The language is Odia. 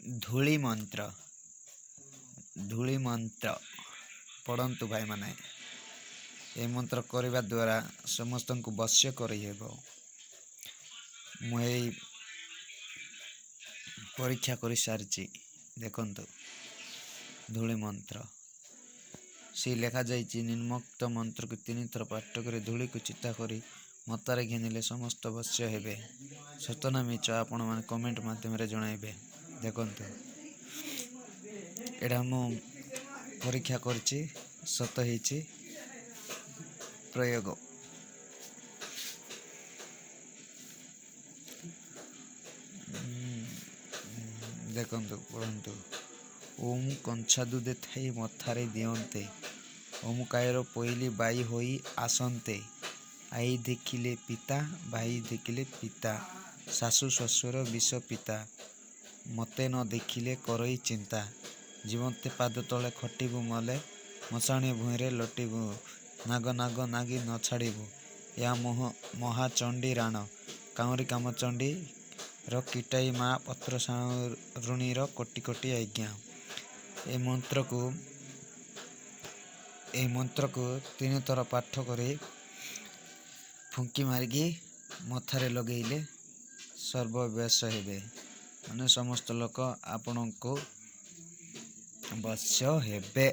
ଧୂଳି ମନ୍ତ୍ର, ଧୂଳି ମନ୍ତ୍ର ପଢ଼ନ୍ତୁ ଭାଇମାନେ। ଏ ମନ୍ତ୍ର କରିବା ଦ୍ୱାରା ସମସ୍ତଙ୍କୁ ବଶ୍ୟ କରିହେବ। ମୁଁ ଏଇ ପରୀକ୍ଷା କରିସାରିଛି। ଦେଖନ୍ତୁ, ଧୂଳି ମନ୍ତ୍ର ସେ ଲେଖାଯାଇଛି, ନିମ୍ନୋକ୍ତ ମନ୍ତ୍ରକୁ ତିନିଥର ପାଠ କରି ଧୂଳିକୁ ଚିତା କରି ମଥାରେ ଘେନିଲେ ସମସ୍ତ ବଶ୍ୟ ହେବେ। ସତ ନା ମିଛ ଆପଣମାନେ କମେଣ୍ଟ ମାଧ୍ୟମରେ ଜଣାଇବେ। ଦେଖନ୍ତୁ, ଏଇଟା ମୁଁ ପରୀକ୍ଷା କରିଛି, ସତ ହେଇଛି ପ୍ରୟୋଗ। ଦେଖନ୍ତୁ, ପଢ଼ନ୍ତୁ। ଓମ୍ କଞ୍ଚା ଦୁଧେ ଥାଇ ମଥାରେ ଦିଅନ୍ତେ, ଅମୁକାୟର ପଇଲି ବାଇ ହୋଇ ଆସନ୍ତେ, ଆଈ ଦେଖିଲେ ପିତା, ଭାଇ ଦେଖିଲେ ପିତା, ଶାଶୁ ଶ୍ୱଶୁର ବିଷ ପିତା, ମୋତେ ନ ଦେଖିଲେ କରଇ ଚିନ୍ତା, ଜୀବନ୍ତେ ପାଦ ତଳେ ଖଟିବୁ, ମଲେ ମଶାଣି ଭୂଇଁରେ ଲୋଟିବୁ, ନାଗ ନାଗ ନାଗି ନ ଛାଡ଼ିବୁ। ଏହା ମହାଚଣ୍ଡୀ ରାଣ କାଉଁରୀ କାମଚଣ୍ଡୀର କିଟାଇ ମା ପତ୍ର ସାରୁଣୀର କୋଟି କୋଟି ଆଜ୍ଞା। ଏ ମନ୍ତ୍ରକୁ ତିନିଥର ପାଠ କରି ଫୁଙ୍କି ମାରିକି ମଥାରେ ଲଗେଇଲେ ସର୍ବବଶ ହେବେ, ମାନେ ସମସ୍ତ ଲୋକ ଆପଣଙ୍କୁ ବଶ୍ୟ ହେବେ।